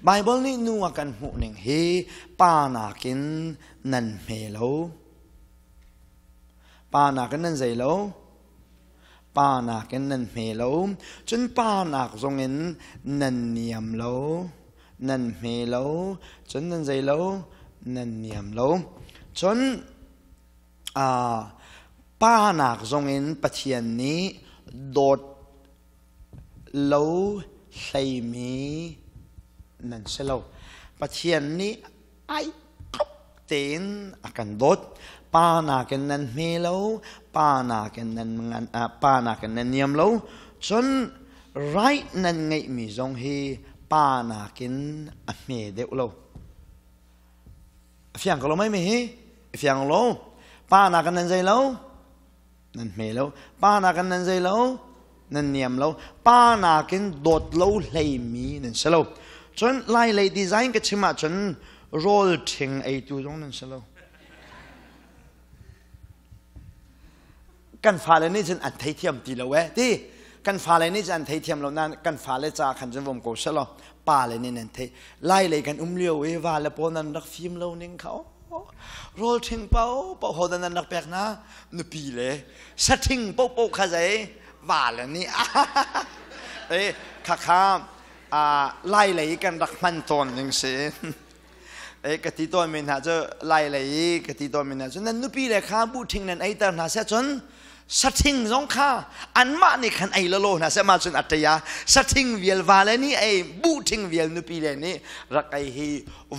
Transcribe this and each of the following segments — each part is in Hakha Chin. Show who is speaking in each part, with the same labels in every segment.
Speaker 1: Baibal nih nu a kan hmuh ning hi pa nakin nan hme lo. Pa nakin nan zei lo. Pa nakin nan hme lo. Cun pa nak zongin nan niam lo. Nan hme lo. Cun nan zei lo. Nan niam lo. Cun pa nak zongin Pathian nih dawt lo hleimi nan si lo. Pathian nih ai tluk tein a kan dawt. Pa nakin nan hme lo, pa nakin nan ngan, pa nakin nan niam lo. Cun right nan ngeihmi zong hi pa nakin a hme deuh lo. A fiang ko lo mei mi hi? A fiang lo. Pa nakin nan zei lo? Nan hme lo. Pa nakin nan zei lo? Nan niam lo. Pa nakin dawt lo hleimi nan si lo. Cun Lai lei design ka chim ahcun rawl ṭhing eitu zong nan si lo. Kan fale nih cun an theithiam ti lo eh ti. Kan fale nih cun an theithiam lo nain kan fale ca khan cun vom ko seh law pa le nih nan theih. Lai lei kan um lio i va le pawl nan rak fim lo ning kha rawl ṭhing paoh paoh ho dah nan rak pek hna nupi le saṭhing paohpaoh kha zei va le nih e khakha lai lei kan rak hman tawn ning si e ka ti tawn mi hna cu lai lei ka ti tawn mi hna cu nan nupi le kha buh ṭhing nan eiter hna seh cun saṭhing zong kha anmah nih khan ei lawlaw hna seh mah cun a ṭei a saṭhing vial va le nih ei buh ṭhing vial nupi le nih rak ei hi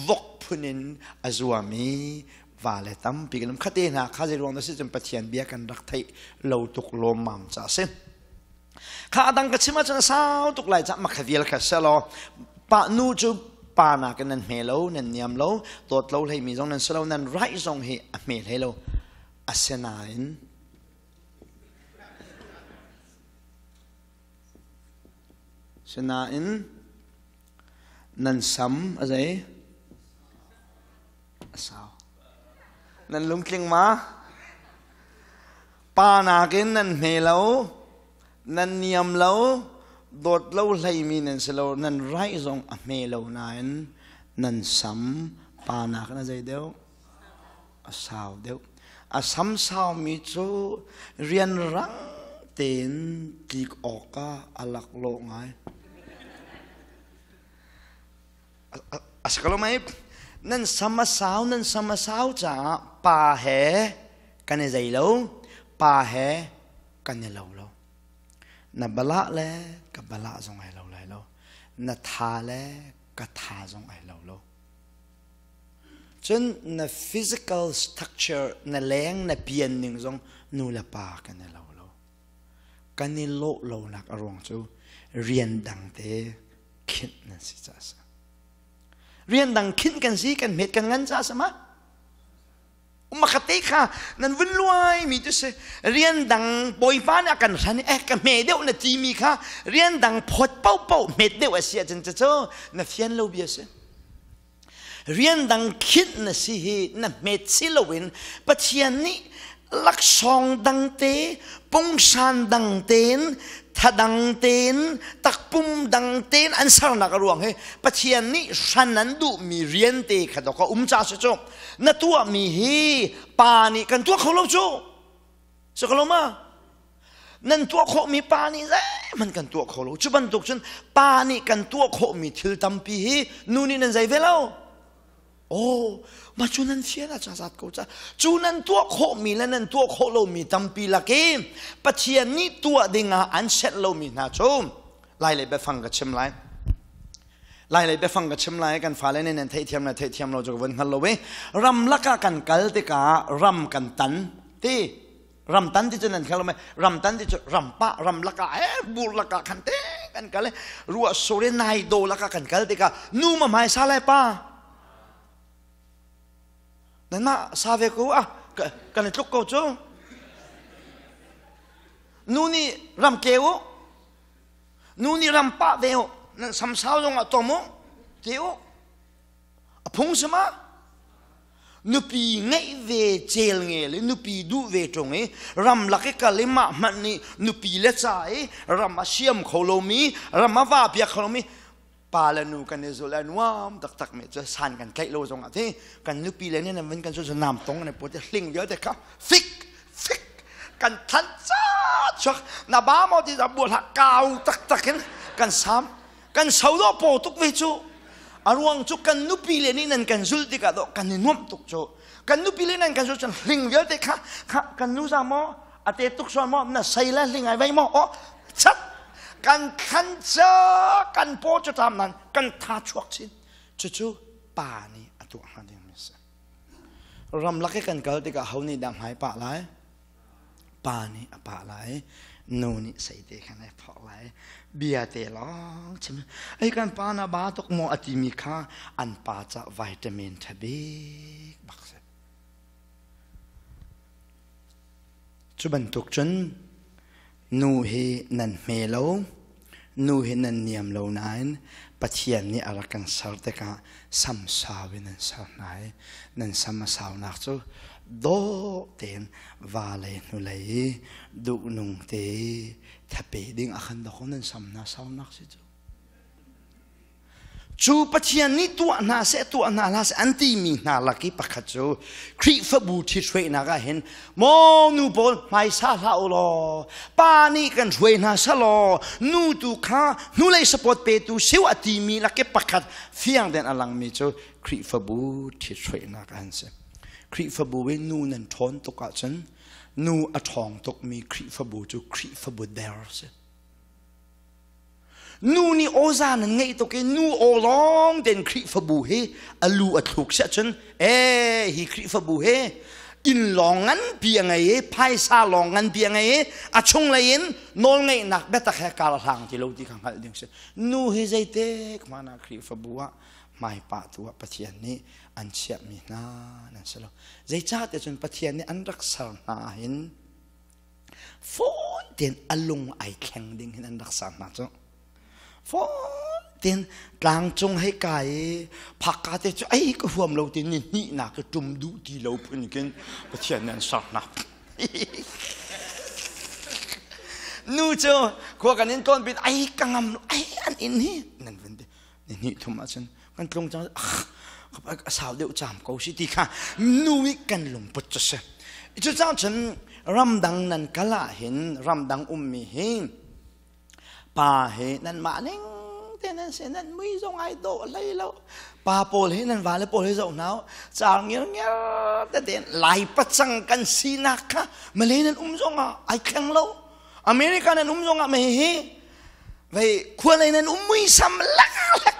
Speaker 1: vok phun in a zuami vale tampi kan um. Khate hna kha zei ruang dah si cun Pathian bia kan rak theih lo tuk lawmmam ca a si. Kha a dang ka chim ahcun a sau tuk lai cah makha vial kha selaw pa nu cu pa nakin nan hme lo nan niam lo dawt lo hleimi zong nan si lo nan raih zong hi a hme hlei lo asinain sinain Nan sam a zei? A sau. Nan lungtling ma? Pa nakin nan hme lo, nan niam lo, dawt lo hleimi nan si lo, nan raih zong a hme lo nain nan sam pa nakin a zei deuh? A sau deuh. A sam saumi cu rianrang tein tlik awkah a laklawh ngai. A si ko lo mei? Nan sam a sau, nan sam a sau caah pa he kan i zei lo, pa he kan i lo lo. Na balah le ka balah zong ai lo lai lo. Na tha le ka tha zong ai lo lo. Cun na physical structure na leng na pian ning zong nu le pa kan i lo lo. Kan i lawh lonak a ruang cu rian dang te khinh nan si caah a si. Rian dang khinh kan si, kan hmet kan ngan caah a si ma? Umakhat te kha nan vun luai mi tu si rian dang bawipa nih a kan hran eh ka hme deuh na ti mi kha rian dang phawt paohpaoh hmet deuh a si ahcun cu na fian lo bia si. Rian dang khinh na si hi na hmet si loin Pathian nih laksawng dang te, pungsan dang tein, thadang tein, takpum dang tein an sernak a ruang hi Pathian nih hran an duhmi rian te kha dawk a um ca si cu. Na tuahmi hi pa nih kan tuah kho lo cu. Si ko lo ma? Nan tuah khawhmi pa nih zeihmanh kan tuah kho lo. Cu bantuk cun pa nih kan tuah khawhmi thil tampi hi nu nih nan zei ve lo. Oh, mah cu nan fian ah zat ko ca. Cu nan tuah khawhmi le nan tuah khawh lomi tampi lak i Pathian nih tuah dingah an senh lomi hna cu lai lei biafang ka chim lai. Lai lei biafang ka chim lai kan fale nih nan theihthiam le theihthiam lo cu ka vun hngal lo i ramlak ah kan kal tikah ram kan tan ti ramtan ti cu nan khel mai ramtan ti cu rampa ram laka e bur laka khan te kan kal ruah sore nai do laka kan kal tikah nu ma hmai sa lai pa nan ma sa ve ko a kan i tluk ko cu nu nih ram ke u nu nih ram pa ve u nan samsau zong ah tom u te u A phung si ma? Nupi ngeih ve cel ngel i nupi duh ve ṭung i ramlak i kal i mah hmanh nih nupi le ca i ram a siam kho lomi ram a va piak kho lomi. Pa le nu kan i zul a nuam taktak mi cu san kan tlaih lo zong ah ti kan nupi le nih nan vun kan zul nam tong ne put hling vialte kha fik fik kan than ca chuak na ba maw ti za bual ha kau taktak in kan sam kan so do po tuk ve cu. A ruang cu kan nupi le nih nan kan zul tikah do kan i nuamh tuk cu. Kan nupi le nan kan zul cun hling vialte kha kha kan nu za maw ate tuk sual maw na sei le hling ai vei maw o chat kan thlan ca kan paw cu tam nan kan tha chuak chin. Cucu pa nih a tuah hnga ding mi si. Ramlak i kan kal tikah ho nih dah hmai pah lai? Pa nih a pah lai, nu nih seite khan ai phawk lai, bia te lawng chim. Ei kan pa na ba tuk maw a timi kha an pa ca vitamin tha bik bak si. Cu bantuk cun nu hi nan hme lo, nu hi nan niam lo nain Pathian nih a rak kan ser tikah samsau in an ser hna i nan sam a saunak cu dawh tein va lei hnulei i duhnung te i thape ding a khan dawk nan sam hna saunak si cu. Cu Pathian nih tuah hna seh, tuah hna hlah seh an timi hna lak i pakhat cu Khrihfabu ṭhithruainak ah hin maw nu pawl hmaisa hlah u law pa nih kan hruai hna selaw nu tu kha hnulei support petu siu a timi lak i pakhat fiang den a langmi cu Khrihfabu ṭhithruainak an si. Khrihfabu i nu nan ṭhawn tuk ahcun nu a ṭhawng tukmi Khrihfabu cu Khrihfabu der si. Nu nih awza nan ngeih tuk i nu aw lawng tein Khrihfabu hi a lu a thluk siah cun ee hi Khrihfabu hi inn lawng nganpi a ngei i phaisa lawng nganpi a ngei i a chunglei in nawlngeihnak biatak he kar a hlang ti lo ti kha hngalh ding si. Nu hi zeitik hmanh ah Khrihfabu ah hmaipah tu ah Pathian nih an chiahmi hna nan si lo. Zeicahtiah cun Pathian nih an rak ser hna hin Fawn tein a lung ai thleng ding hin an rak ser hna cu. Fawn tein tlangcung hei kai i phakka te cu ei ka huam lo ti ni hnihnak ka ṭum duh ti lo phun khin Pathian nih an ser hna. Nu cu khua kan in tlawn pin ai ka ngam lo ai an inn hi nan vun ti ni hnih thum ahcun kan tlung cang a sau deuh cam ko si ti kha nu i kan lungput cu si. Cucaah cun ramdang nan kal ah hin ramdang ummi hi pa hi nan mah ning te nan si, nan mui zong ai dawh hlei lo. Pa pawl hi nan vale pawl hi zoh hna u, car ngirnger tete lai pacang kan sinak kha Malay nan um zong ah ai thleng lo, America nan um zong ah mei hi vei khua lei nan um muisam lak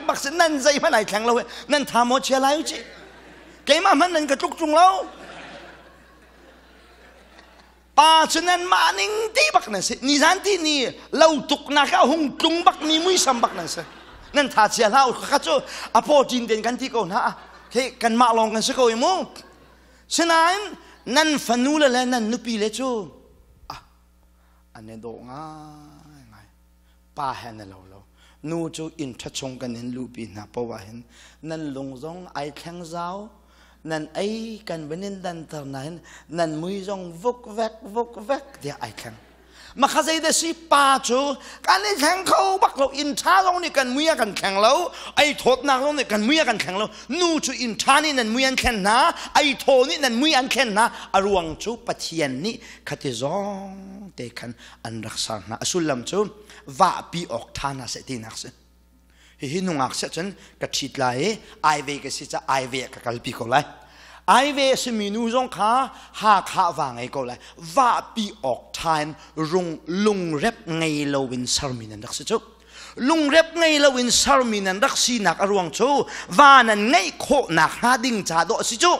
Speaker 1: bak si, nan zeihmanh ai thleng lo. Nan tha maw chia lai u ci, keimah hmanh nan ka tluk tung lo. Pa cu nan mah ning ti bak nan si, nizan ti ni lo tuk nak ah hung tlung bak mi muisam bak nan si. Nan tha chia hlah u, kha cu a paw tin den kan ti ko hna he, kan mah lawng kan si ko i mu. Sinain nan fanu le le nan nupi le cu ah an i dawh ngai ngai, pa he na lo lo. Nu cu inn ṭha chung kan in luhpi hna poah ah hin nan lung zong ai thleng zau, nan ei kan van in danter nain nan mui zong vuk vek vuk vek tiah ai thleng. Makha zei da si? Pa cu kan i thleng kho bak lo. Inn ṭha zong nih kan mui a kan thleng lo, ei thawtnak zong nih kan mui a kan thleng lo. Nu cu inn ṭha nih nan mui an thlen hna, ei thaw nih nan mui an thlen hna. A ruang cu Pathian nih khati zong te khan an rak ser hna. A sullam cu vahpi awk ṭha hna seh tinak si. Hihi nungak seh cun ka ṭhit lai i ai ve ka si ca ai ve ka kalpi ko lai. Ai ve a simi nu zong kha Hakha va ngei ko lai. Vahpi awk ṭha in rung lungrep ngei loin sermi nan rak si cu. Lungrep ngei loin sermi nan rak sinak a ruang cu va nan ngeih khawhnak hnga ding ca dawh a si cu.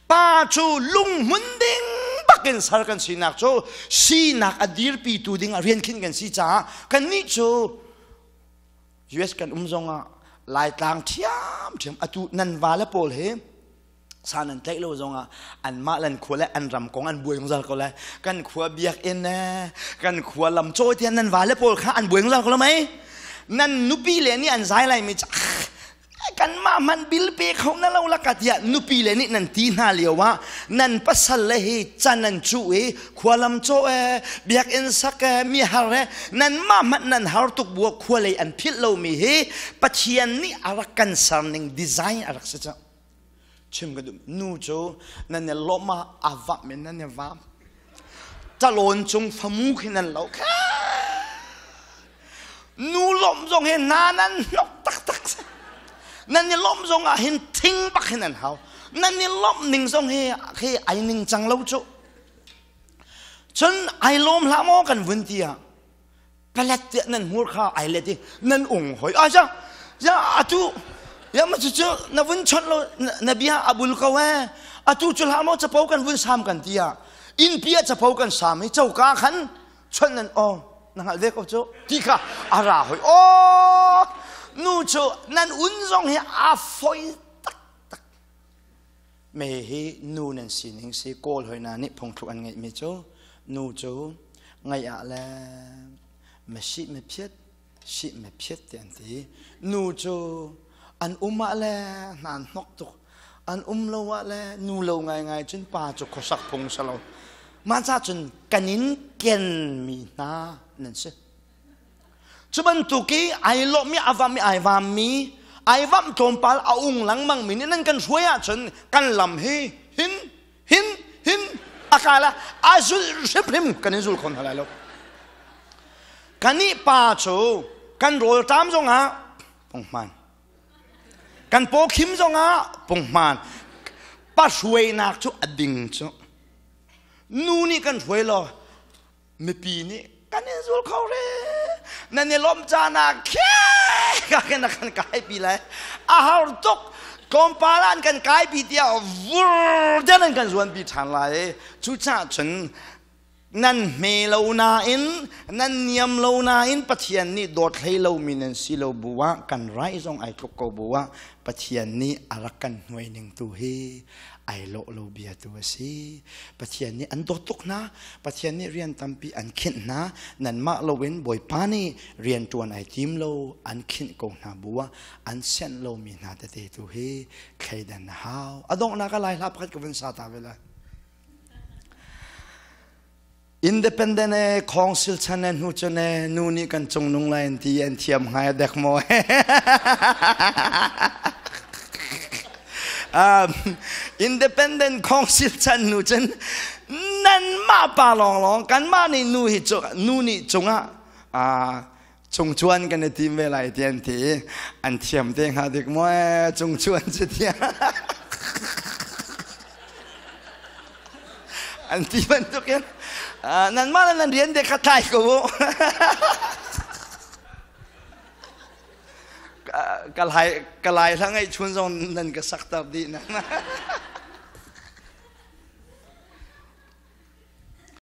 Speaker 1: Pa cu lunghmun ding bakin ser kan sinak cu sinak a dirpitu ding ah rian khin kan si caah kannih cu US kan um zongah Laitlang ṭhiamṭhiam. Atu nan vale pawl hi sa nan tlaih lo zongah anmah lan khua le an ram kong an buai zungzal ko lai. Kan khua biakinn le kan khua lam cawi tiah nan vale pawl kha an buai zungzal ko lai mei. Nan nupi le nih an zai lai mi kan mah. Nangmah hmanh bil pe kho na lo laka tiah nupi le nih nan ti hna lio ah nan pasal le hi can an cuh i khualam caw e biakinn sak e mi har e nanmah hmanh nan har tuk bu khua lei an philh lomi hi Pathian nih a rak kan ser ning design a rak si cang. Chim ka duh nu cu nan i lawmh ah a vamh in nan i vam. Calawn cung famu khi nan lo kha. Nu lawmh zong hi hna nan hnok taktak si. Nan i lawmh zong ah hin thing bak hin an hau. Nan i lawmh ning zong hi khi ai ning cang lo cu. Cun ai lawm hlah maw kan vun ti ah palet tiah nan hmur kha ai let i nan ung hoi a ja ya atu ya ma cu cu na vun chawnh lo na bia a bul ko eh atu cu hlah maw capo kan vun sam kan ti ah innpi ah capo kan sam i coka khan chawnh nan aw na hngalh ve ko cu ti kha a ra hoi aw nu cu nan un zong hi a foi taktak Me hi nu nan sining si Kawl hoi hna nih phungthluk an ngeihmi cu nu cu ngaih ah le me sih me phiat sih me phiat ti an ti. Nu cu an um ah le hna an hnok tuk an um lo ah le nu lo ngaingai cun pa cu khuasak phung si lo. Mah ca cun kan in kenmi hna nan si. Cu bantuk i ai lawmmi a vam i ai vammi ai vamh tlawmpal a ung lengmang mi nih nan kan hruai ahcun kan lam hi hin hin hin a kala a zul hrimhrim kan in zul kho hna lai lo. Kanih pa cu kan rawlṭam zongah punghman kan pawkhim zongah punghman pa hruainak cu a ding cu nu nih kan hruai law mipi nih kan in zul kho re nan i lawmh caan ah ka kan kan kai pi lai a har tuk tlawmpal an kan kai pi tiah vur den an kan zuan pi ṭhan lai cucaah cun nan hme lo nain nan niam lo nain Pathian nih dawt hlei lomi nan si lo bu ah kan rai zong ai tluk ko bu ah Pathian nih a rak kan hnuai ning tu hi ai lawh lo bia tu a si. Pathian nih an dawt tuk hna. Pathian nih rian tampi an khinh hna. Nanmah loin Bawipa nih rian ṭuan ai tim lo an khinh ko hna bu ah an sianh lomi hna tete tu hi thleidan a hau. A donghnak ah lai hla pakhat ka vun sa ta ve lai. Independent e council chan e hnu cun e nu nih kan cungnung lai an ti an thiam ngai dek maw independent council chan hnu cun nan mah pa lawng lawng kan mah nih nu hi cu nu nih cungah cungcuan kan i tim ve lai ti an ti an thiam te hnga dik maw cungcuan ci tiah an ti bantukin nanmah le nan rian de kha tlai ko u ka lai ka lai hla ngaih chun zong nan ka sakter dih na.